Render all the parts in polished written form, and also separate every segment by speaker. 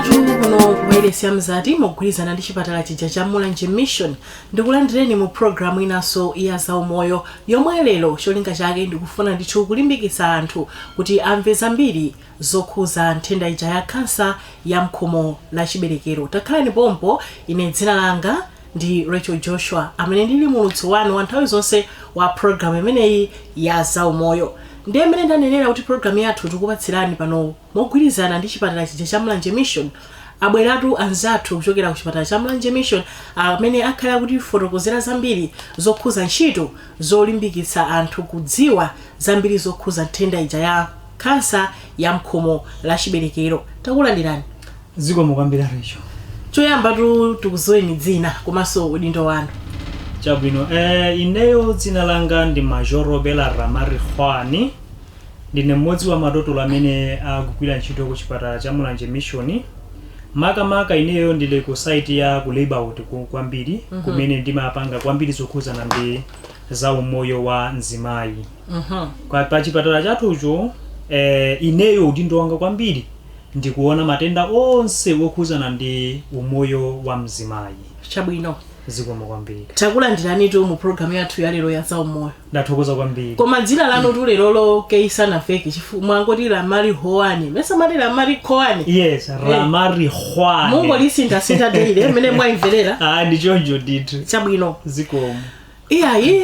Speaker 1: Tabweranso kuno kuwailesi ya Mzati mogwirizana ndi chipatala chija cha Mulanje Mission. Ndikulandireni mu programu inanso ya zaumoyo, yomwe lero cholinga chake ndikufuna ndithu kulimbikitsa anthu kuti amve zambiri zokhuza nthenda ija ya khansa ya mkhomo la chiberekero. Takhalani pompo. Ine dzina langa ndi Rachel Joshua, amene ndili muulutsi wanu wa nthawi zonse wa programu imeneyi ya zaumoyo. Ndiye mmene ndanenera kuti programu yathu tikupatsirani pano mogwirizana ndi chipatala chija cha Mulanje Mission, abweratu anzathu kuchokera ku chipatala cha Mulanje Mission amene akhala kutifotokozera zambiri zokhuza ntchito zolimbikitsa anthu kudziwa zambiri zokhuza nthenda ija ya khansa ya mkhomo la chiberekero. Takulandirani.
Speaker 2: Zikomo kwambiri, Rachel.
Speaker 1: Choyamba tikudziweni dzina komanso udindo wanu.
Speaker 2: Chabwino, ineyo dzina langa ndi Major Bela Ramarihwani. Ndine mmodzi wa madotolo amene akugwira ntchito ku chipatala cha Mulanje Mission. Makamaka ineyo ndili ku site ya ku labor ward kwambiri, kumene ndimapanga kwambiri zokhuzana ndi za umoyo wa mzimayi. Pa chipatala chathucho, ineyo udindo wanga kwambiri ndikuona matenda onse okhuzana ndi umoyo wa mzimayi.
Speaker 1: Chabwino.
Speaker 2: Zikomo kwambiri.
Speaker 1: Takulandiranitu mu programu yathu ya lero ya zaumoyo.
Speaker 2: Ndathokoza kwambiri.
Speaker 1: Koma dzina lanu tu lerolo keisanafeke mwangoti Ramari Hoani, mesamati Ramari Khoani?
Speaker 2: Yes, Ramarihwane.
Speaker 1: Mungolisinthasintha daily mmene mwayimverera.
Speaker 2: Ah, ndi choncho ndithu.
Speaker 1: Chabwino.
Speaker 2: Zikomo.
Speaker 1: Iyayi,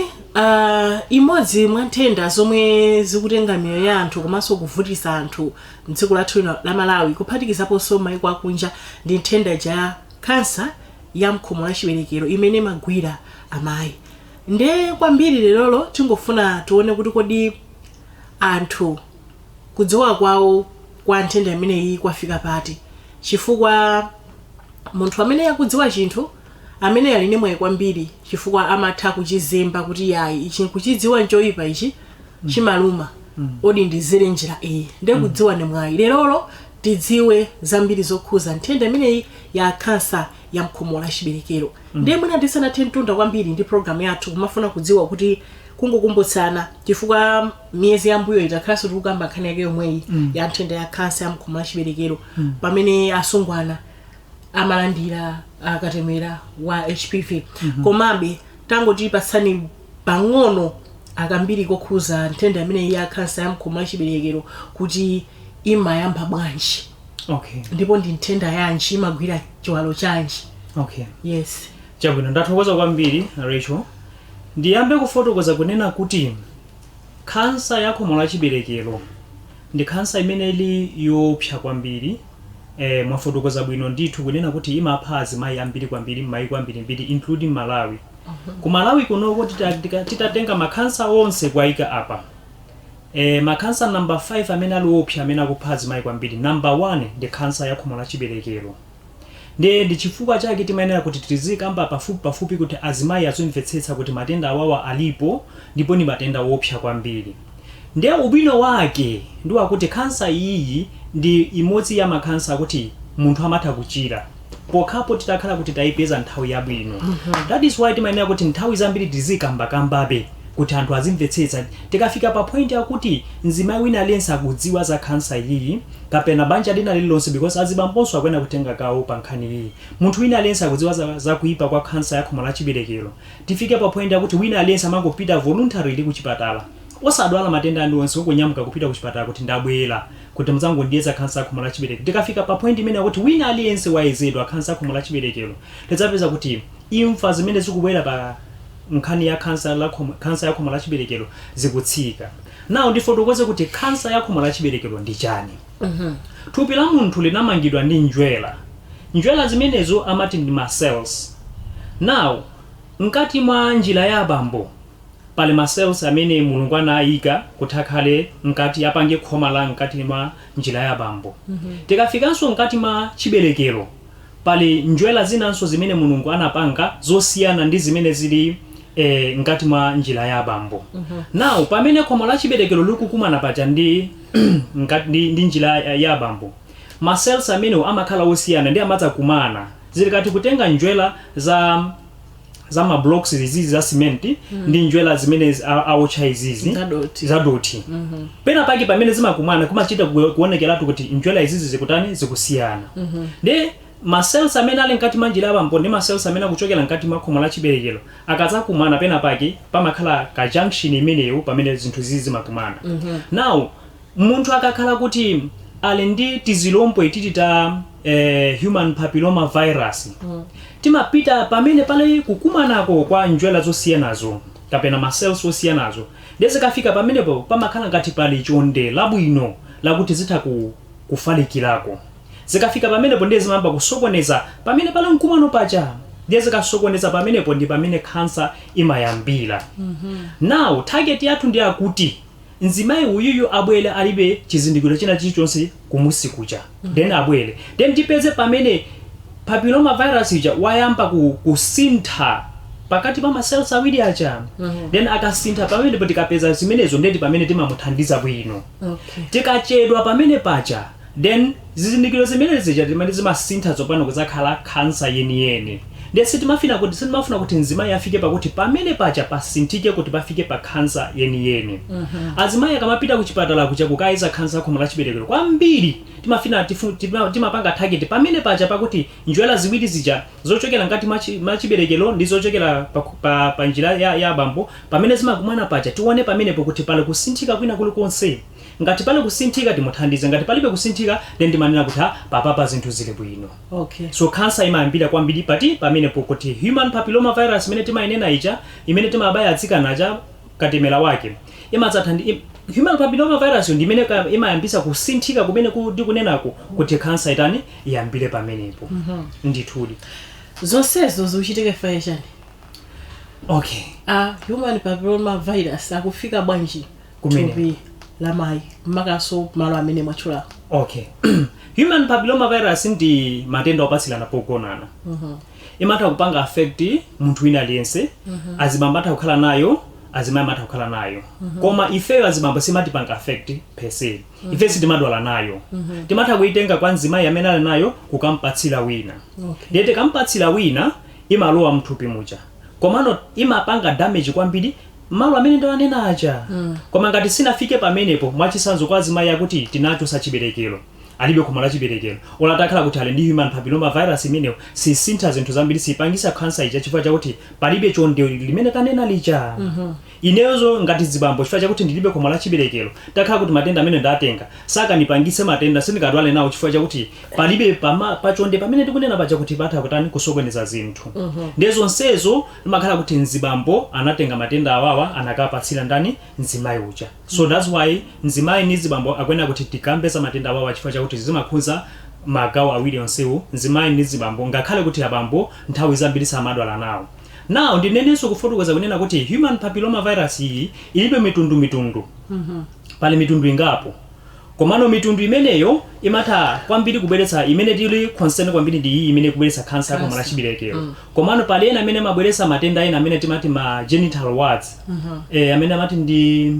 Speaker 1: imodzi mwa nthenda zomwe zikutenga miyoyo ya anthu komanso kuvutisa anthu mdziko lathu lino la Malawi, kuphatikizaponso maiko akunja, ndi nthenda ija ya khansa ya mkhomo la chiberekero imene imagwira amayi. Nde kwambiri lerolo tingofuna tione kuti kodi anthu kudziwa kwawo kwa nthenda imeneyi kwafika pati, chifukwa munthu amene akudziwa chinthu amene ali ndi mwayi kwambiri, chifukwa amatha kuchizemba kuti yayi, ichi kuchidziwa nchoyipa, ichi chimaluma, odi ndizere njira iyi. Ndiye kudziwa ni mwayi. Lerolo tidziwe zambiri zokhuza nthenda imeneyi ya khansa ya mkhomo la chiberekero. Ndiye mwina tisanathe mtunda kwambiri ndi programu yathu, kumafuna kudziwa kuti kungokumbutsana, chifukwa miyezi yambuyo itakhalanso tikukamba nkhani yake yomweyi ya nthenda ya khansa ya mkhomo la chiberekero, pamene asungwana amalandira akatemera wa HPV. Komabe tangotipatsani pang'ono akambiri kokhuza nthenda imeneyi ya khansa ya mkhomo la chiberekero, kuti imayamba bwanji ndipo ndi nthenda yanji, imagwira chiwalo chanji? Yes.
Speaker 2: Chabwino, ndathokoza kwambiri, Rachel. Ndiyambe kufotokoza kunena kuti khansa ya khomo la chiberekero ndi khansa imene ili yoopsa kwambiri. Mwafotokoza bwino ndithu kunena kuti imapha azimayi ambiri kwambiri m'mayiko ambirimbiri, including Malawi. Ku Malawi kunoko, titatenga makhansa onse kuwayika apa, makhansa number 5 amene ali opsa, amene akupha azimayi kwambiri, number 1 ndi khansa ya khomo la chiberekero. Ndiye ndi chifukwa chake timayenera kuti tizikamba pafupi pafupi kuti azimayi azimvetsetsa kuti matenda awawa alipo ndipo ni matenda wopsa kwambiri. Ndiye ubwino wake ndi wakuti khansa iyi ndi imodzi ya makhansa akuti munthu amatha kuchira pokhapo titakhala kuti tayipeza nthawi yabwino. That is why timayenera kuti nthawi zambiri tizikambakambabe kuti anthu azimvetsetsa. Tikafika pa point yakuti mzimayi wina aliyense akudziwa za khansa iyi, kapena banja lina lililonse, because azibambonso akuyenera kutenga gawo pa nkhani iyi, munthu wina aliyense akudziwa za kuipa kwa khansa ya khomo la chiberekero, tifike pa point yakuti wina aliyense amangopita voluntarily ku chipatala, osadwala matenda aliwonse, kunyamuka kupita ku chipatala kuti ndabwera kuti mudzangondiyeza khansa ya khomo la chiberekero. Tikafika pa point imene yakuti wina aliyense wayezedwa khansa ya khomo la chiberekero, tidzapeza kuti imfa zimene zikubwera pa nkhani ya khansa ya khomo la chiberekero zikutsika. Now ndifotokoze kuti khansa ya khomo la chiberekero ndi chani. Thupi la munthu linamangidwa ndi njwera. Njwera zimenezo amati ndi ma cells. Now mkati mwa njira ya abambo pali ma cells amene Mulungu anayika kuti akhale mkati, apange khoma la mkati mwa njira ya abambo. Tikafikanso mkati mwa chiberekero, pali njwera zinanso zimene Mulungu anapanga zosiyana ndi zimene zili mkati mwa njira ya abambo. Now pamene khomo la chiberekero likukumana paja ndi njira ya abambo, ma cells amenewo amakhala osiyana ndi amadzakumana. Zili kati kutenga njwera za za ma blocks izizi za cement ndi njerwa zimene awotcha izizi
Speaker 1: Zadoti.
Speaker 2: Zadoti. Pena pake pamene zimakumana kumachita kuonekeratu kuti njerwa izizi zikutani, zikusiyana. Ndi ma cells amene ali mkati mwa njira abambo ndi ma cells amene akuchokera mkati mwa khomo la chiberekero akadzakumana, pena pake pamakhala ka junction imeneyo pamene zinthu zizi zimakumana. Now munthu akakhala kuti ali ndi tizilombo ititi ta human papilloma virus, timapita pamene pali kukumanako kwa njerwa zosiyanazo kapena ma cells osiyanazo. Ndiye zikafika pamenepo pamakhala ngati pali chonde labwino lakuti zitha kufalikirako. Zikafika pamenepo ndiye zimayamba kusokoneza pamene pali mkumano paja. Ndiye zikasokoneza pamenepo ndi pamene kansa imayambira. Now target yathu ndi akuti mzimayi uyuyu abwere alibe chizindikiro china chilichonse kumusi kucha. Then abwere, then tipeze pamene papilloma virus ija wayamba kusintha pakati pa ma cells awiri aja. Then akasintha pamenepo, tikapeza zimenezo, ndeti pamene timamuthandiza bwino. Tikachedwa pamene paja, then zizindikiro zimene zija timene zimasintha tsopano kuzakhala kansa yeniyeni. Ndiye sitimafuna kuti mzimayi afike pakuti pamene paja pasinthike kuti pafike pa kansa yeniyeni. Azimayi akamapita kuchipatala kuja kukayeza kansa khomo la chiberekero, kwambiri timafuna timapanga target pamene paja pakuti njerwa ziwiri zija zochokera ngati mwa chiberekero ndi zochokera pa njira ya abambo, pamene zimakumana paja, tione pamenepo kuti pali kusinthika kwina kulikonse. Ngati pali kusinthika timuthandize, ngati palibe kusinthika then timanena kuti ha, papapa zinthu zili bwino. So kansa imayambira kwambiri pati? Pamenepo kuti human papilloma virus imene timayinena ija, imene timabaya atsikana aja katemera wake, imadzatha ndi human papilloma virus yo ndi imene imayambisa kusinthika kumene ndikunenako kuti kansa itani, iyambire pamenepo ndithudi.
Speaker 1: Zonsezo zikuchitika chifukwa chani? A human papilloma virus akufika bwanji
Speaker 2: Kumene?
Speaker 1: thupi la mayi, makaso malo amene mwatchulawo?
Speaker 2: Okay, human papilloma virus ndi matenda opatsirana pogonana. Imatha kupanga affect munthu wina aliyense. Azibambo atha kukhala nayo, azimayi amatha kukhala nayo, koma ifeyo azibambo simatipanga affect per se. Ife sitimadwala nayo. Timatha kuitenga kwa mzimayi amene ali nayo kukampatsira wina. Ndiye tikampatsira wina imalowa mthupi muja, komano imapanga damage kwambiri malo amene ndawanena aja. Koma ngati sinafike pamenepo, mwachitsanzo kwa azimayi akuti tinachosa chiberekero, alibe khomo la chiberekero, ola atakhala kuti ali ndi human papilloma virus imeneyo sisintha zinthu zambiri, sipangisa kansa ija chifukwa chakuti palibe chonde limene tanena lija. Ineyozo ngati zibambo, chifukwa chakuti ndilibe khomo la chiberekero, takhala kuti matenda amene ndatenga sakanipangise matenda, sindingadwale nawo chifukwa chakuti palibe pachonde pamene tikunena paja kuti patha kutani, kusokoneza zinthu. Ndiye zonsezo limakhala kuti mzibambo anatenga matenda awawa, anakapatsira ndani? Mzimayi uja. So that's why mzimayi ndi zibambo akuyenera kuti tikambe za matenda awawa, chifukwa chakuti zimakhudza magawo awiri onsewo, mzimayi ndi zibambo, ngakhale kuti abambo nthawi zambiri samadwala nawo. Now ndinenenso kufotokoza kunena kuti human papilloma virus iyi ilibe mitundu mitundu. Pali mitundu ingapo, komano mitundu imeneyo imatha kwambiri kubweretsa, imene tili concern kwambiri ndi iyi imene ikubweretsa kansa ya khomo la chiberekero. Komano pali ena amene amabweretsa matenda ena amene timati ma genital warts, amene amati ndi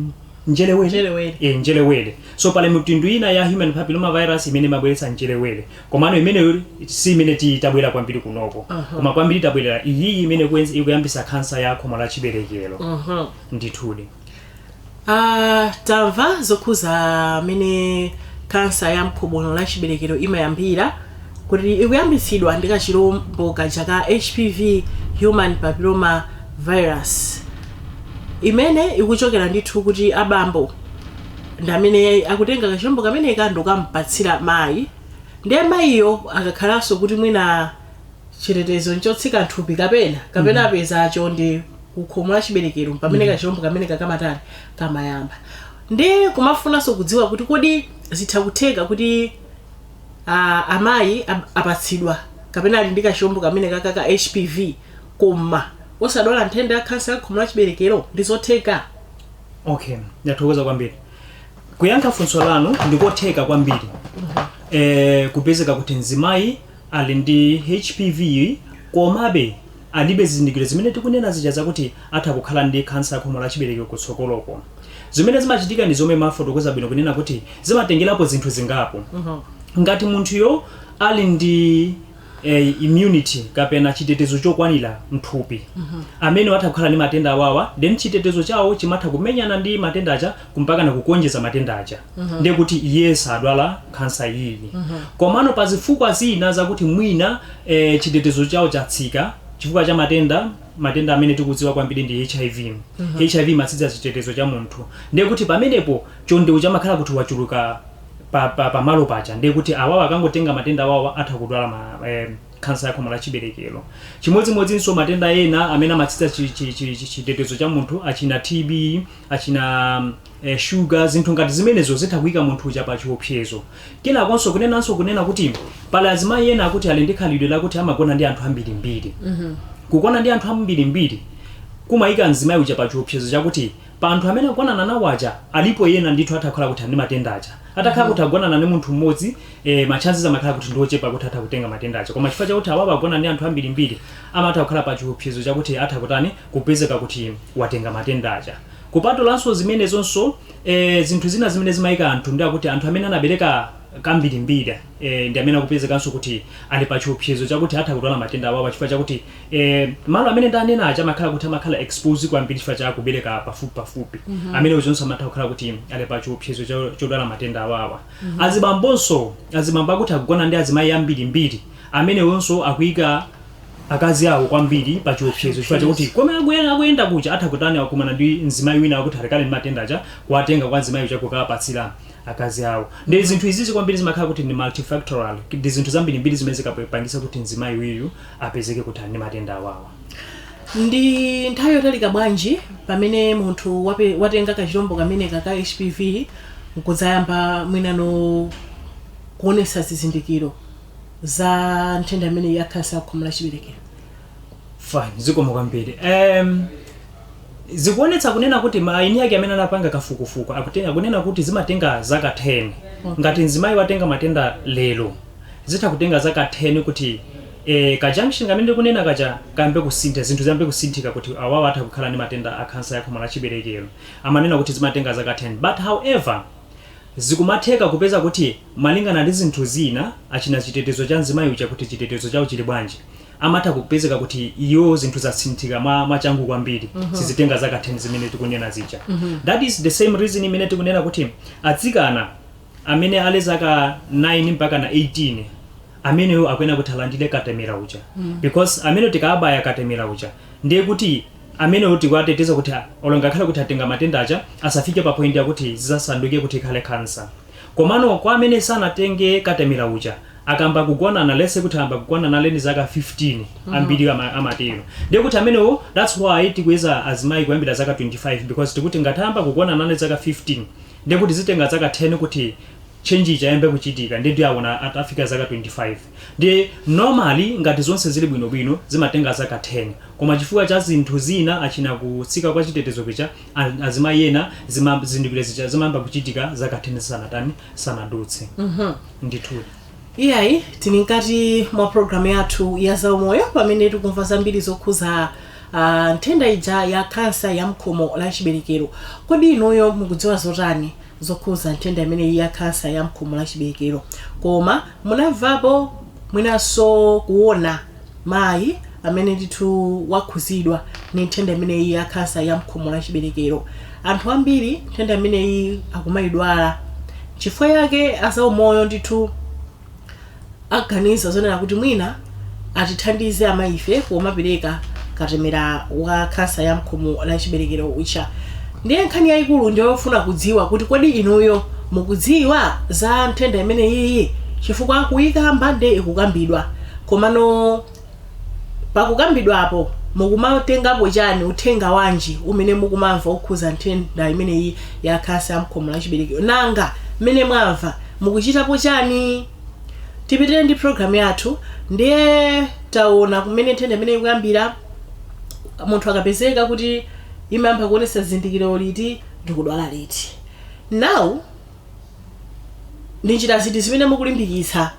Speaker 2: njelewere.
Speaker 1: Njelewere.
Speaker 2: Njelewere. So pali mitundu ina ya human papilloma virus imene imabweretsa njelewere, komano imeneyo si imene tabwera kwambiri kunoko. Koma kwambiri tabwerera iyiyi imene ikuyambisa kansa ya khomo la chiberekero ndithudi.
Speaker 1: Tamva zokhuza amene kansa ya mkhomo la chiberekero imayambira, kuti ikuyambitsidwa ndi kachilombo kaja ka HPV, human papilloma virus, imene ikuchokera ndithu kuti abambo ndi amene akutenga kachilombo kameneka ndikukampatsira mayi. Ndiye mayiyo akakhalanso kuti mwina chitetezo nchotsika nthupi kapena apeza chonde kukhomo la chiberekero, pamene kachilombo kamene kamatani, kamayamba. Ndiye kumafunanso kudziwa kuti kodi zitha kutheka kuti amayi apatsidwa kapena ali ndi kachilombo kamene kaka ka HPV koma osadwala nthenda ya khansa ya khomo la chiberekero? Ndi zotheka?
Speaker 2: Okay, ndathokoza kwambiri. Kuyankha funso lanu, ndikotheka kwambiri kupezeka kuti mzimayi ali ndi HPV komabe alibe zizindikiro zimene tikunena zija zakuti atha kukhala ndi khansa ya khomo la chiberekero kutsokoloko. Zimene zimachitika ndi zomwe mafotokoza bwino kunena kuti zimatengerapo zinthu zingapo. Ngati munthuyo ali ndi Immunity kapena chitetezo chokwanira mthupi, amene atha kukhala ndi matenda awawa, then chitetezo chawo chimatha kumenyana ndi matenda aja kumpaka na kugonjetsa matenda aja, ndiye kuti iye sadwala khansa iyi. Komano pa zifukwa zina zakuti mwina chitetezo chawo chatsika chifukwa cha matenda amene tikudziwa kwambiri ndi HIV. HIV imatsitsa chitetezo cha munthu, ndiye kuti pamenepo chonde uja amakhala kuti wachuluka pamalo paja, ndiye kuti awawa akangotenga matenda awawa atha kudwala khansa ya khomo la chiberekero. Chimodzimodzinso matenda ena amene amatsitsa chitetezo cha munthu, achina TB, achina sugar, zinthu ngati zimenezo zitha kuyika munthu uja pa chiopsezo. Kenakonso kunenanso kunena kuti pali azimayi ena akuti ali ndi khalidwe lakuti amagona ndi anthu ambirimbiri. Kugona ndi anthu ambirimbiri kumayika mzimayi uja pa chiopsezo chakuti pa anthu amene agonana nawo aja alipo ena ndithu atha kukhala kuti ali ndi matenda aja. Atakhala kuti agonana ndi munthu mmodzi, ma chances amakhala kuti ndiochepa kuti atha kutenga matenda aja, koma chifukwa chakuti awawa agona ndi anthu ambirimbiri, amatha kukhala pa chiopsezo chakuti atha kutani, kupezeka kuti watenga matenda aja. Kupatulanso zimenezonso, zinthu zina zimene zimayika anthu ndi akuti anthu amene anabereka kambirimbiri ndi amene akupezekanso kuti ali pa chiopsezo chakuti atha kudwala matenda awawa, chifukwa chakuti malo amene ndanena aja amakhala kuti amakhala expose kwambiri chifukwa cha kubereka pafupi pafupi. Amene zonse amatha kukhala kuti ali pa chiopsezo chodwala matenda awawa. Azibambonso, azibambo akuti akugona ndi azimayi ambirimbiri, amenewonso akuyika akazi awo kwambiri pa chiopsezo, chifukwa chakuti kome akuyenda kuja atha kutani, akumana ndi mzimayi wina akuti alikale ndi matenda aja, kuwatenga kwa mzimayi uja kukawapatsira akazi awo. Ndi zinthu izizi kwambiri zimakhala kuti ndi multifactorial, ndi zinthu zambirimbiri zimene zikapangisa kuti mzimayi uyu apezeke kuti ali ndi matenda awawa.
Speaker 1: Ndi nthawi yotalika bwanji pamene munthu watenga kachilombo kameneka ka HPV nkudzayamba mwinano kuonesa zizindikiro za nthenda imene ya khansa ya khomo la chiberekero?
Speaker 2: Fine, zikomo kwambiri. Zikuonetsa kunena kuti maini ake amene anapanga kafukufuku akunena kuti zimatenga zaka 10. Ngati mzimayi watenga matenda lero, zitha kutenga zaka 10 kuti ka junction kamene ndikunena kaja kayambe kusintha, zinthu ziyambe kusinthika kuti awawa atha kukhala ndi matenda a khansa ya khomo la chiberekero. Amanena kuti zimatenga zaka 10, but however zikumatheka kupeza kuti malingana ndi zinthu zina, achina chitetezo cha mzimayi uja, kuti chitetezo chawo chili bwanji, amatha kupezeka kuti iyo zinthu zasinthika mwachangu kwambiri, sizitenga zaka 10 zimene tikunena zija. That is the same reason imene tikunena kuti atsikana amene ali zaka 9 mpaka na 18, ameneyo akuyenera kuti alandire katemera uja, because amene tikabaya katemera uja, ndiye kuti ameneyo tikuwateteza kuti olo ngakhale kuti atenga matenda aja, asafike pa point yakuti zizasanduke kuti ikhale cancer. Komano kwa amene sanatenge katemera uja, akamba kugonana, lese kuti amba kugonana ali ndi zaka 15, ambiri amatero, ndiye kuti amenewo, that's why tikuyeza azimayi kuyambira zaka 25, because tikuti ngati amba kugonana ali zaka 15, ndiye kuti zitenga zaka 10 kuti change ichayambe kuchitika, ndiye ndiyaona atafika zaka 25. Ndiye normally ngati zonse zili bwinobwino zimatenga zaka 10, koma chifukwa cha zinthu zina, achina kutsika kwa chitetezo kucha, azimayi ena zizindikiro zija zimayamba kuchitika zaka 10 zisanatani, sanadutse ndithu.
Speaker 1: Iyayi, tili mkati mwa programu yathu ya zaumoyo pamene tikumva zambiri zokhuza nthenda ija ya khansa ya mkhomo la chiberekero. Kodi inuyo mukudziwa zotani zokhuza nthenda imeneyi ya khansa ya mkhomo la chiberekero? Koma munamvapo mwinanso kuona mayi amene ndithu wakhuzidwa ndi nthenda imeneyi ya khansa ya mkhomo la chiberekero? Anthu ambiri nthenda imeneyi akumayidwala, chifukwa yake azaumoyo ndithu aganiza zonena kuti mwina atithandize amayife pomapereka katemera wa khansa ya mkhomo la chiberekero ucha. Ndiye nkhani yayikulu ndiyofuna kudziwa kuti kodi inuyo mukudziwa za nthenda imeneyiyi? Chifukwa kuyikamba nde ikukambidwa, komano pakukambidwapo mukumatengapo chani? Uthenga wanji umene mukumamva okhuza nthenda imeneyi ya khansa ya mkhomo la chiberekero? Nanga mmene mwamva mukuchitapo chani? Tipitire ndi programu yathu. Ndiye taona kumene nthenda imeneyi ikuyambira, munthu akapezeka kuti imayamba kuonesa zizindikiro liti, ndikudwala liti. Now, ndi njira ziti zimene mukulimbikitsa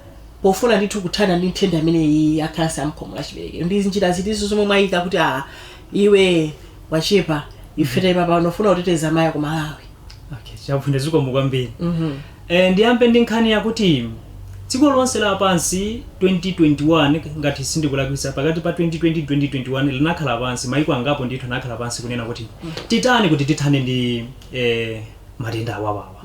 Speaker 1: pofuna ndithu kuthana ndi nthenda imeneyi ya khansa ya mkhomo la chiberekero? Ndi njira zitizo zomwe mwayika kuti a iwe wachepa, ife tayima pano funa kuteteza amayi ku Malawi?
Speaker 2: Okay, chabwino, zikomo kwambiri. Ndiyambe ndi nkhani yakuti Dziko lonse lapansi 2021, ngati sindikulakwisa, pakati pa 2020 2021 linakhala pansi, maiko angapo ndithu anakhala pansi kunena kuti titani kuti tithane ndi matenda awawawa.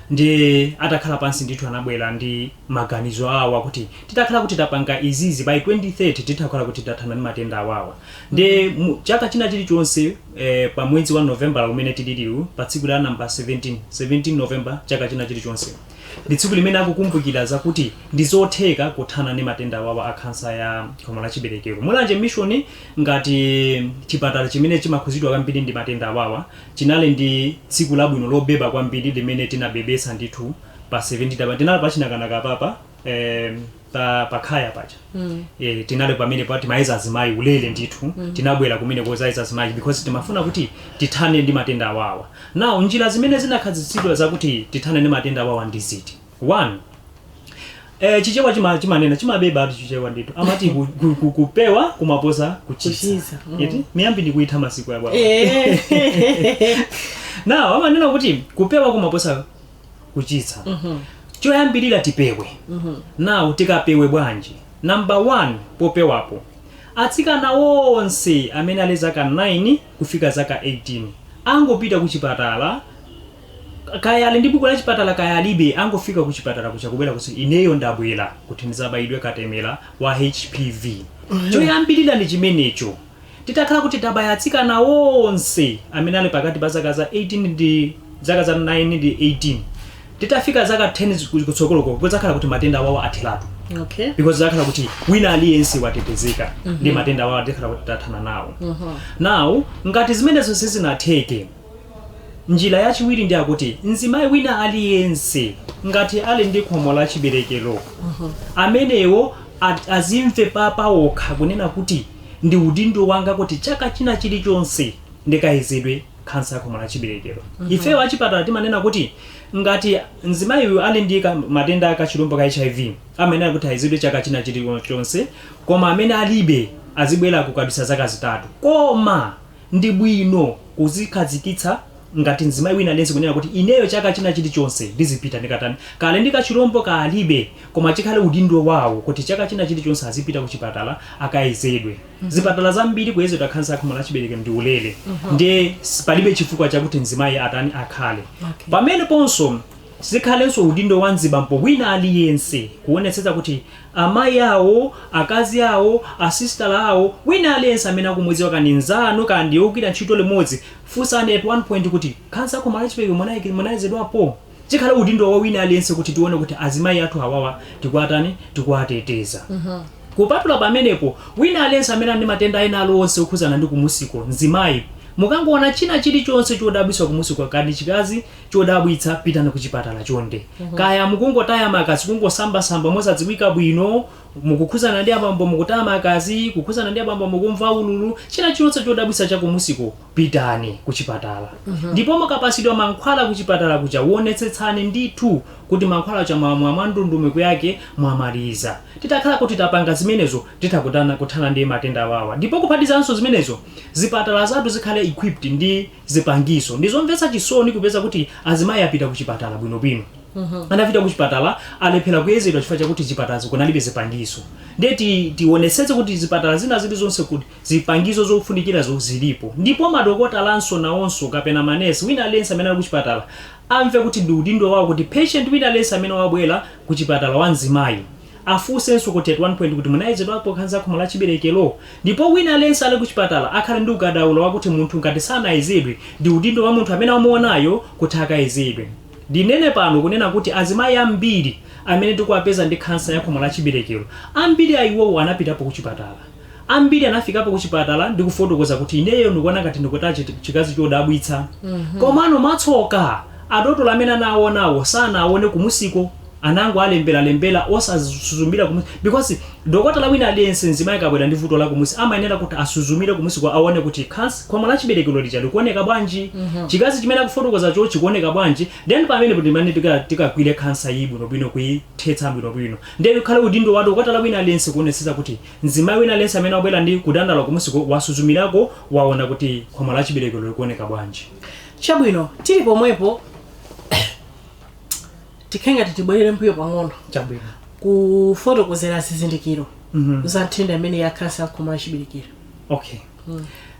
Speaker 2: Ndi atakhala pansi ndithu anabwera ndi maganizo awa kuti titakhala kuti tapanga izizi, by 2030 titakhala kuti tathana ndi matenda awawa. Ndi chaka china chilichonse pa mwezi wa November umene tililiwu, pa tsiku la namba 17, 17 November chaka china chilichonse, ndi tsiku limene akukumbukira zakuti ndi zotheka kuthana ndi matenda awawa a khansa ya khomo la chiberekero. Mulanje Mission, ngati chipatala chimene chimakhuzidwa kwambiri ndi matenda awawa, chinali ndi tsiku labwino lobeba kwambiri limene tinabebesa ndithu pa 17. Tinali pachinakanaka papa pa pakhaya paja. Tinali pamene pa timayeza azimayi ulere ndithu. Tinabwera kumene kozayeza azimayi because timafuna kuti tithane ndi matenda awawa. Now, njira zimene zinakhazikitsidwa zakuti tithane ndi matenda awawa ndi ziti? One, Chichewa chimanena, chimabeba ati Chichewa ndithu amati kupewa kumaposa kuchiza.
Speaker 1: Kuchiza.
Speaker 2: Eti miyambi ndikuitha masiku yabwa. Now, amanena kuti kupewa kumaposa kuchiza. Choyambirira tipewe. Now, tikapewe bwanji? Number one, popewapo, atsikana onse amene ali zaka 9 kufika zaka 18 angopita kuchipatala, kaya ali ndi buku la chipatala kaya alibe, angofika kuchipatala kucha kubwera kuti ineyo ndabwera kuti ndizabayidwe katemera wa HPV. Choyambirira ndi chimenecho. Titakhala kuti tabaya atsikana onse amene ali pakati pa zaka za 18 ndi zaka za 9 ndi 18, titafika zaka 10 kutsogoloko kudzakhala kuti matenda awawo atheratu because zakhala kuti wina aliyense watetezeka ndi matenda awawo, tikhala kuti tathana nawo. Now, ngati zimenezo sizinatheke, njira yachiwiri ndi akuti mzimayi wina aliyense ngati ali ndi khomo la chiberekero, amenewo azimve pawokha kunena kuti ndi udindo wanga kuti chaka china chilichonse ndikayezedwe khansa ya khomo la chiberekero. Ifeyo achipatala timanena kuti ngati mzimayiyu ali ndi matenda akachilombo ka HIV, amayenera kuti ayezedwe chaka china chilichonse, koma amene alibe azibwera kukadutsa zaka 3. Koma ndi bwino kuzikhazikitsa ngati mzimayi wina aliyense kunena kuti ineyo chaka china chilichonse ndizipita ndikatani, kale ndi kachilombo kalibe, koma chikhale udindo wawo kuti chaka china chilichonse azipita kuchipatala akayezedwe. Zipatala zambiri kuyezedwa khansa ya khomo la chiberekero ndi ulere, ndiye palibe chifukwa chakuti mzimayi atani, akhale. Pamene ponso zikhalenso udindo wa mzibambo wina aliyense kuonetsetsa kuti amayi awo, akazi awo, asistala awo, wina aliyense amene akumudziwa, kani nzanu kandi ogwira ntchito limodzi, funsani at one point kuti khansa ya khomo la chiberekero munayezedwapo? Chikhale udindo wa wina aliyense kuti tione kuti azimayi athu awawa tikuatani, tikuateteza. Kupatula pamenepo, wina aliyense amene ali ndi matenda ena aliwonse okhuzana ndi kumusiko, mzimayi mukangoona china chilichonse chodabwitsa kumusiko, kani chikazi chodabwitsa, pitani kuchipatala chonde. Kaya mukungotaya magazi, kungosambasamba mosadziwika bwino, mukukhuzana ndi abambo, mukutaya magazi, kukhuzana ndi abambo, mukumva ululu, china chilichonse chodabwitsa chakumusiko, pitani kuchipatala. Ndipo mukapasidwa mankhwala kuchipatala kuja, wonetsetsani ndithu kuti mankhwala aja mwamwa mwa ndondomeko yake, mwamaliza. Titakhala kuti tapanga zimenezo, titha kuthana ndi matenda awawa. Ndipo kuphatizanso zimenezo, zipatala zathu zikhale equipped ndi zipangizo. Ndizomvetsa chisoni kupeza kuti azimayi apita kuchipatala bwinobwino, anapita kuchipatala, alephera kuyezedwa chifukwa chakuti chipatala kunalibe zipangizo. Ndiye tionetsetse kuti zipatala zina zilizonse kuti zipangizo zofunikirazo zilipo, ndipo madokotalanso nawonso kapena manesi, wina aliyense amene ali kuchipatala amve kuti ndi udindo wawo kuti patient wina aliyense amene wabwera kuchipatala wa mzimayi afunsenso kuti at one point kuti munayezedwapo khansa khomo la chiberekero? Ndipo wina aliyense ali kuchipatala akhale ndi ukadaulo wakuti munthu ngati sanayezedwe, ndi udindo wa munthu amene wamuonayo kuti akayezedwe. Ndinene pano kunena kuti azimayi ambiri amene tikuwapeza ndi khansa ya khomo la chiberekero, ambiri a iwowo anapitapo kuchipatala. Ambiri anafikapo kuchipatala ndi kufotokoza kuti ineyo ndikuona ngati ndikutaya chikazi chodabwitsa, komano mwatsoka adotolo amene anawaonawo sanaone kumusiko, anango alemberalembera osasuzumira kumusi, because dokotala wina aliyense, mzimayi akabwera ndi vuto la kumusi, amayenera kuti asuzumire kumusiko, aone kuti khomo la chiberekero lija likuoneka bwanji, chikazi chimene akufotokozacho chikuoneka bwanji. Then pamene ndimene tikagwire khansa iyi bwinobwino, kuyithetsa bwinobwino. Ndiye kukhale udindo wa dokotala wina aliyense kuonetsetsa kuti mzimayi wina aliyense amene wabwera ndi kudandaula kumusiko wasuzumirako, waona kuti khomo la chiberekero likuoneka bwanji.
Speaker 1: Chabwino, tili pomwepo, tikhe ngati tibwerere mbuyo pang'ono.
Speaker 2: Chabwino.
Speaker 1: Kufotokozera zizindikiro za nthenda imene ya khansa ya khomo la chiberekero.
Speaker 2: Okay,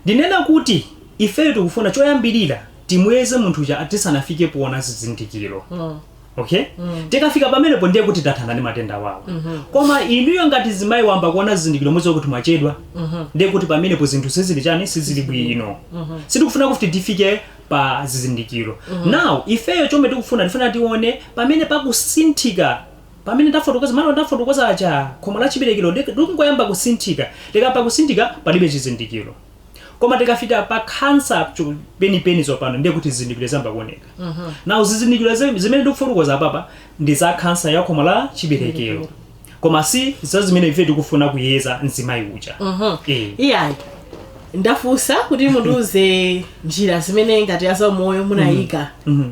Speaker 2: ndinena kuti ifeyo tikufuna choyambirira timuyeze munthu cha tisanafike poona zizindikiro. Okay, tikafika pamenepo ndiye kuti tathana ndi matenda wawo. Koma inuyo ngati zimayi wamba kuona zizindikiro, mudziwa kuti mwachedwa. Ndiye kuti pamenepo zinthu sizili chani, sizili bwino. Sitikufuna kuti tifike pa zizindikiro. Now ifeyo chomwe tikufuna, tifuna tione pamene pakusinthika, pamene ndafotokoza malo ndafotokoza aja, khomo la chiberekero likungoyamba kusinthika. Likamba kusinthika palibe chizindikiro, koma tikafika pa khansa penipeni tsopano, ndiye kuti zizindikiro zamba kuoneka. Now zizindikiro zimene ndikufotokoza apapa ndi za khansa ya khomo la chiberekero, koma si za zimene ife tikufuna kuyeza mzimayi uja.
Speaker 1: Iyayi, ndafunsa kuti mundiuze njira zimene ngati azaumoyo munayika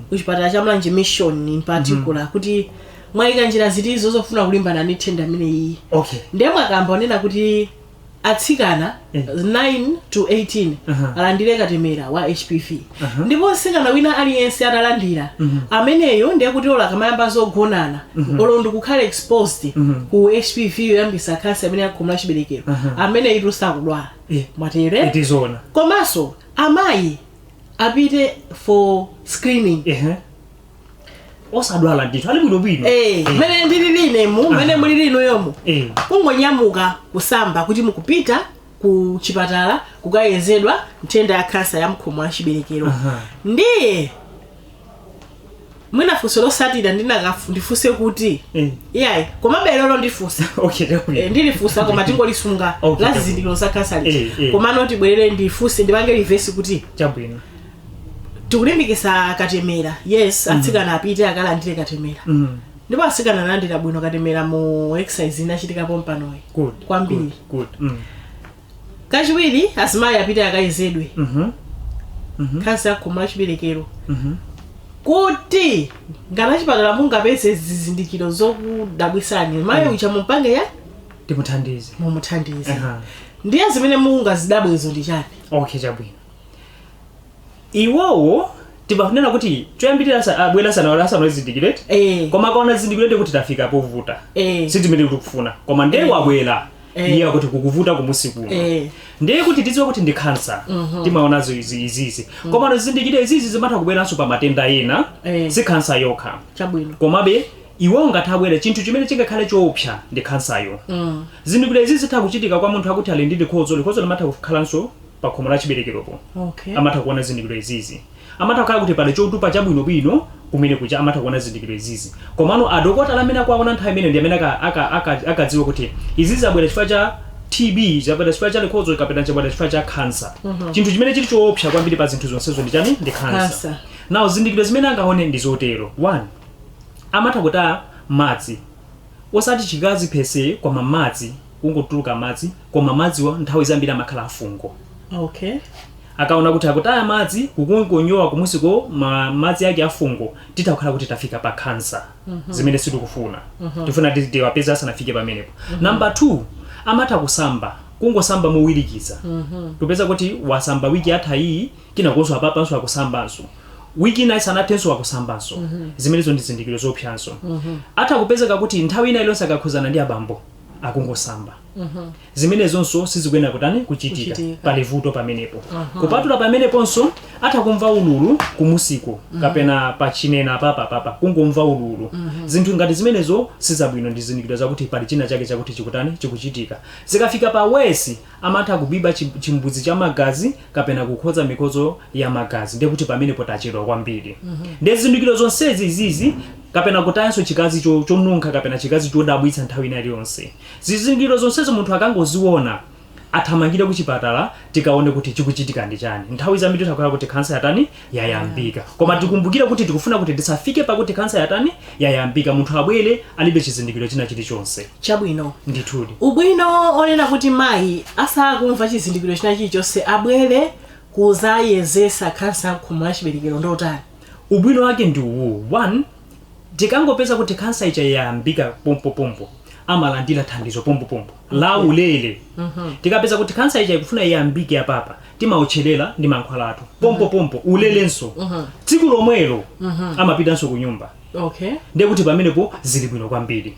Speaker 1: kuchipatala cha Mulanje Mission in particular, kuti mwayika njira zitizo zofuna kulimbana ndi nthenda imeneyi. Ndiye mwakamba onena kuti atsikana 9 to 18 alandire katemera wa HPV. Ndipo mtsikana wina aliyense atalandira ameneyo, ndiye kuti olo akamayamba zogonana, olo ndikukhala exposed ku HPV yoyambisa khansa imene ya khomo la chiberekero, ameneyo sakudwala. Mwatere?
Speaker 2: Tizona.
Speaker 1: Komanso amayi apite for screening.
Speaker 2: Ehe, osadwala ndithu, ali bwinobwino.
Speaker 1: Mmene ndili linemu, mmene muli lino yomo, kungonyamuka kusamba kuti mukupita ku chipatala kukayezedwa nthenda ya khansa ya mkhomo wa chiberekero. Ndiye mwina funso losatira ndifunse kuti, iyayi, komabe lero ndifunsa. Ndilifunsa koma tingolisunga la zizindikiro za khansa lija. Komano tibwerere, ndifunse, ndipange reverse kuti tikulimbikisa katemera, yes, atsikana apite akalandire katemera. Ndipo atsikana analandira bwino katemera mu exercise inachitikapo mpanoyi. Kwambiri.
Speaker 2: Good, good.
Speaker 1: Kachiwiri, azimayi apite akayezedwe khansa ya khomo la chiberekero, kuti ngati achipatala mungapeze zizindikiro zokudabwisani, mayi uja mumpange ya
Speaker 2: Timuthandize.
Speaker 1: Mumuthandize. Ndiye zimene mungazidabwezo ndi chani?
Speaker 2: Okay, chabwino. Iwowo timakunena kuti choyambirira abwera asanazindikire. Koma akaona zizindikiro ndi kuti tafika povuta. Si timene tikufuna, koma ndiye wabwera, iye akuti kukuvuta kumusi kuno. Ndiye kuti tidziwe kuti ndi khansa, timaonazo izi, izizi. Koma zizindikiro izizi zimatha kubweranso pa matenda ena, si khansa yokha. Komabe iwo ngati abwera, chinthu chimene chingakhale choopsa ndi khansayo. Zizindikiro izi zitha kuchitika kwa munthu akuti ali ndi likhodzo. Likhodzo limatha kukhalanso pa khomo la chiberekeropo. Amatha kuona zizindikiro izizi. Amatha kukhala kuti pali chotupa chabwinobwino kumene kuja, amatha kuona zizindikiro izizi. Komano adokotala amene akuwaona nthawi imene ndi amene akadziwa kuti izizi zabwera chifukwa cha TB, zabwera chifukwa cha likhodzo, kapena chabwera chifukwa cha khansa. Chinthu chimene chili choopsa kwambiri pa zinthu zonsezo ndi chani? Ndi khansa.
Speaker 1: Khansa.
Speaker 2: Now zizindikiro zimene angaone ndi zotero: one, amatha kutaya madzi, osati chikazi phese, koma madzi kungotuluka madzi, koma madziwo nthawi zambiri amakhala afungo. Akaona kuti akutaya madzi, kukungonyowa kumusiko, madzi ake afungo, titha kukhala kuti tafika pa khansa, zimene sitikufuna. Tifuna tiwapeze asanafike pamenepo. Number 2, amatha kusamba, kungosamba mowirikiza. Tupeza kuti wasamba wiki yatha iyi, kinakonso apapanso akusambanso, wiki ina isanathenso akusambanso. Zimenezo ndi zizindikiro zoopsanso. Atha kupezeka kuti nthawi ina iliyonse akakhuzana ndi abambo akungosamba. Zimenezonso sizikuyenera kutani? Kuchitika.
Speaker 1: Kuchitika.
Speaker 2: Pali vuto pamenepo. Kupatula pameneponso, atha kumva ululu kumusiko kapena pachinena papa papa, kungomva ululu. Zinthu ngati zimenezo sizabwino, ndi zizindikiro zakuti pali china chake chakuti chikutani, chikuchitika. Zikafika pa worse, amatha kubiba chimbudzi cha magazi kapena kukhodza mikodzo ya magazi. Ndiye kuti pamenepo tachedwa kwambiri. Ndiye zizindikiro zonsezi izizi, kapena kutayanso chikazi chonunkha kapena chikazi chodabwitsa nthawi ina iliyonse, zizindikiro zonsezo munthu akangoziona athamangire kuchipatala, tikaone kuti chikuchitika ndi chani. Nthawi zambiri takhala kuti khansa yatani? Yayambika. Koma tikumbukire kuti tikufuna kuti tisafike pakuti khansa yatani? Yayambika. Munthu abwere alibe chizindikiro china chilichonse. Ndithudi.
Speaker 1: Ubwino onena kuti mayi asakumva chizindikiro china chilichonse abwere kuzayezesa khansa ya khomo la chiberekero ndotani?
Speaker 2: Ubwino wake ndi uwu: one, tikangopeza kuti khansa ija yayambika pompopompo, amalandira thandizo pompopompo la ulere. Tikapeza kuti khansa ija ikufuna iyambike apapa, timaotcherera ndi mankhwala athu pompopompo, ulerenso, tsiku lomwelo amapitanso ku nyumba. Ndiye kuti pamenepo zili bwino kwambiri.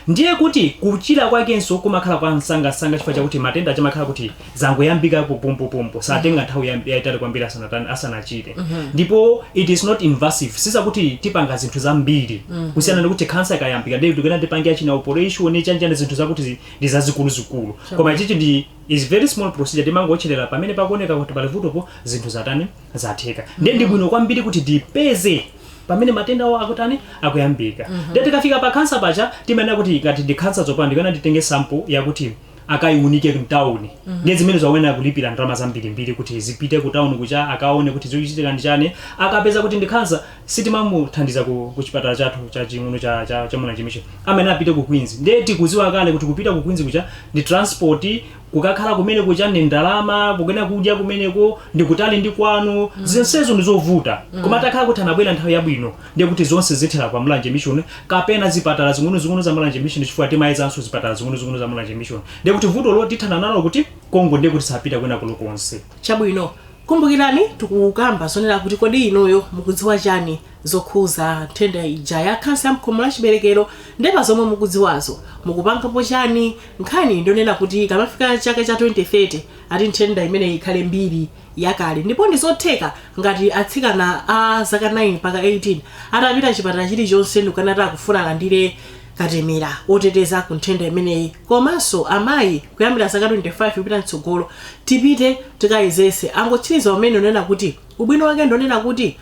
Speaker 2: Ndiye kuti kuchira kwakenso kumakhala kwa msangasanga, chifukwa chakuti matenda achamakhala kuti zangoyambika pompopompo, satenga nthawi yayitali kwambiri asanachire. Ndipo it is not invasive, sizakuti tipanga zinthu zambiri, kusiyana ndi kuti khansa ikayambika ndiye tikuyena tipange achina operation, chanjani, zinthu zakuti ndi zazikuluzikulu. Koma ichichi ndi is very small procedure, timangotcherera pamene pakuoneka kuti pali vutopo, zinthu zatani, zatheka. Ndiye ndi bwino kwambiri kuti tipeze pamene matenda awo akutani, akuyambika. Ndiye tikafika pa khansa pacha, timayenera kuti ngati ndi khansa tsopano, ndikuyenera nditenge sample yakuti akayiunike mtawuni. Ndiye zimene zakuyenera kulipira ndalama zambirimbiri kuti zipite ku tawuni kucha, akaone kuti zikuchitika ndi chani. Akapeza kuti ndi khansa, sitimamuthandiza ku chipatala chathu chaching'ono cha Mulanje Mission, amene apite ku Queens. Ndiye tikuziwa kale kuti kupita ku Queens kucha ndi transport, kukakhala kumene kucha ndi ndalama, kukena kudya kumeneko, ndi kutali ndi kwanu, zonsezo ndi zovuta. Koma takhala kuti anabwera nthawi yabwino, ndiye kuti zonse zithera kwa Mulanje Mission kapena zipatala zing'ono-zing'ono za Mulanje Mission, chifukwa timayezanso zipatala zing'ono-zing'ono za Mulanje Mission. Ndiye kuti vuto lo tithana nalo kuti kongo, ndiye kuti sapita kwena kulikonse.
Speaker 1: Chabwino, kumbukirani tikukamba zonena kuti kodi inuyo mukudziwa chani zokhuza nthenda ija ya khansa ya mkhomo la chiberekero? Ndepa zomwe mukudziwazo, mukupangapo chani? Nkhani ndionena kuti kamafika chaka cha 2030 ati nthenda imeneyi ikhale mbiri yakale, ndipo ndi zotheka ngati atsikana a zaka 9 mpaka 18 atapita chipatala chilichonse ndikukanati akufuna alandire katemera oteteza ku nthenda imeneyi, komanso amayi kuyambira zaka 25 kupita mtsogolo, tipite tikayezese. Angotsiriza umene unena kuti ubwino wake ndionena kuti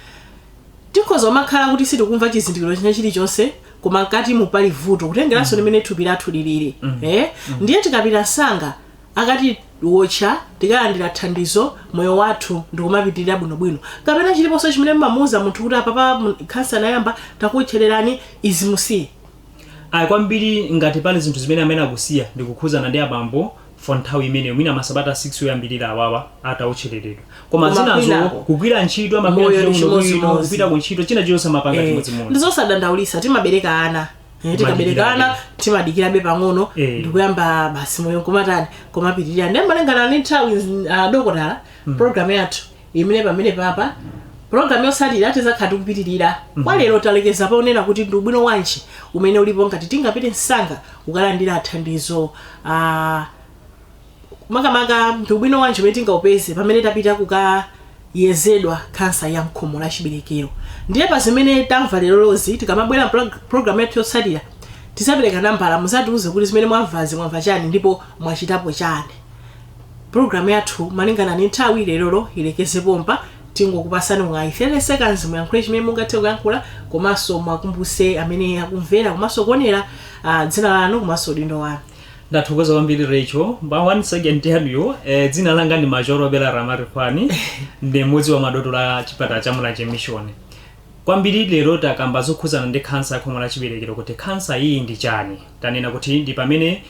Speaker 1: tikhoza umakhala kuti sitikumva chizindikiro china chilichonse, koma mkati mupali vuto, kutengeranso limene thupi lathu lilili. Ndiye tikapita msanga, akati wotcha, tikalandira thandizo, moyo wathu ndikumapitirira bwinobwino. Kapena chiliponso chimene mumamuuza munthu kuti apapa khansa nayamba, takutchererani izi, musiye?
Speaker 2: Ayi, kwambiri ngati pali zinthu zimene amene akusiya, ndikukhuzana ndi abambo for nthawi imeneyo, mwina masabata 6 oyambirira awawa atawotchereredwa. Koma
Speaker 1: Koma
Speaker 2: zinazo,
Speaker 1: kwinako,
Speaker 2: kugwira ntchito, amagwira
Speaker 1: moyo
Speaker 2: ntchito
Speaker 1: ndi
Speaker 2: bwinobwino,
Speaker 1: chimodzimodzi.
Speaker 2: kupita ku ntchito, china chilichonse amapanga chimodzimodzi.
Speaker 1: Ndizosadandaulisa, timabereka ana. Tikabereka ana timadikirabe pang'ono ndikuyamba basi moyo nkumatani, kumapitirira. Ndiye malingana ndi nthawi, dokotala, program yathu imene pamene papa, program yotsatira tizakhala tikupitirira. Kwa lero talekeza paonena kuti ndi ubwino wanji umene ulipo ngati tingapite msanga kukalandira thandizo, makamaka ndi ubwino wanji umene tingaupeze pamene tapita kukayezedwa khansa ya mkhomo la chiberekero. Ndiye pa zimene tamva lero lozi, tikamabwera program yathu yotsatira, tizapereka nambala, muzatiuze kuti zimene mwamvazi mwamva chani ndipo mwachitapo chani. Program yathu malingana ndi nthawi lerolo ilekeze pompa. Tingokupasani mwayi 30 seconds, muyankhule chimene mungathe kuyankhula, komanso mwakumbuse amene akumvera komanso kuonera, dzina lanu komanso udindo wanu.
Speaker 2: Ndathokoza kwambiri, Rachel. Ba one second yanuyo. Dzina langa ndi Majorobela Ramarifani, ndi mmodzi wa madotolo a chipatala cha Mulanje Mission. Kwambiri lero takamba zokhuzana ndi khansa ya khomo la chiberekero, kuti khansa iyi ndi chani. Tanena kuti ndi pamene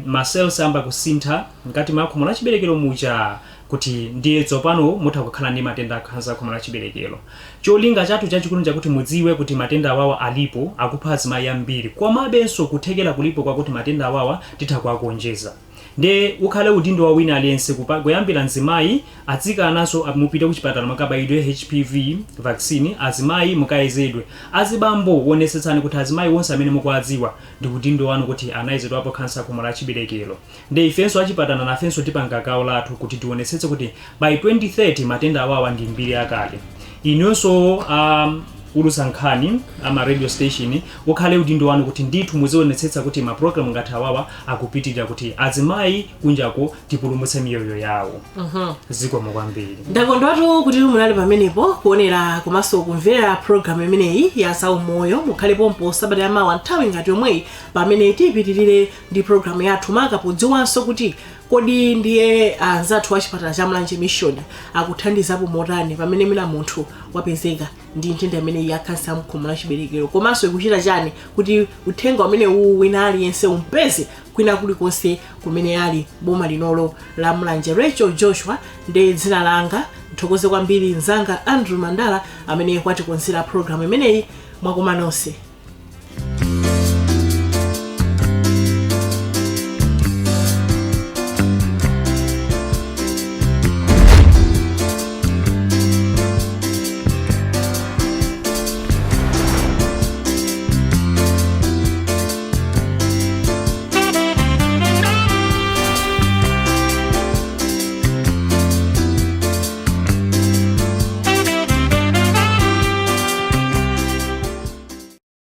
Speaker 2: ma cells amba kusintha mkati mwa khomo la chiberekero muja, kuti ndiye tsopano mutha kukhala ndi matenda a khansa ya khomo la chiberekero. Cholinga chathu chachikulu nchakuti mudziwe kuti matenda awawa alipo, akupha azimayi ambiri, komabenso kuthekera kulipo kwakuti matenda awawa titha kuwakonjeza. Ndiye ukhale udindo wa wina aliyense, kuyambira mzimayi, atsikananso, mupite kuchipatala mukabayidwe HPV vaccine, azimayi mukayezedwe, azibambo wonetsetsani kuti azimayi onse amene mukuwadziwa ndi udindo wanu kuti anayezedwapo khansa khomo la chiberekero. Ndi ifenso achipatala nafenso tipanga gawo lathu kuti tionetsetse kuti by 2030 matenda awawa ndi mbiri yakale. Inunso ulusa nkhani ama radio station, ukhale udindo wanu kuti ndithu muzionetsetsa kuti ma program ngati awawa akupitirira, kuti azimayi kunjako tipulumutse miyoyo yawo. Zikomo kwambiri.
Speaker 1: Ndakondwatu kuti munali pamenepo kuonera komanso kumvera program imeneyi ya zaumoyo. Mukhale pompo sabata yamawa nthawi ngati yomweyi pamene tipitirire ndi program yathu, maka podziwanso kuti kodi ndiye anzathu wa chipatala cha Mulanje Mission akuthandizapo motani pamene mwina munthu wapezeka ndi nthenda imeneyi ya khansa mkhomo la chiberekero, komanso ikuchita chani kuti uthenga umene uwu wina aliyense umpeze kwina kulikonse kumene ali boma linolo la Mulanje. Rachel Joshua ndi dzina langa. Nthokoze kwambiri mzanga Andrew Mandala amene watikonzera program imeneyi. Mwakoma nonse.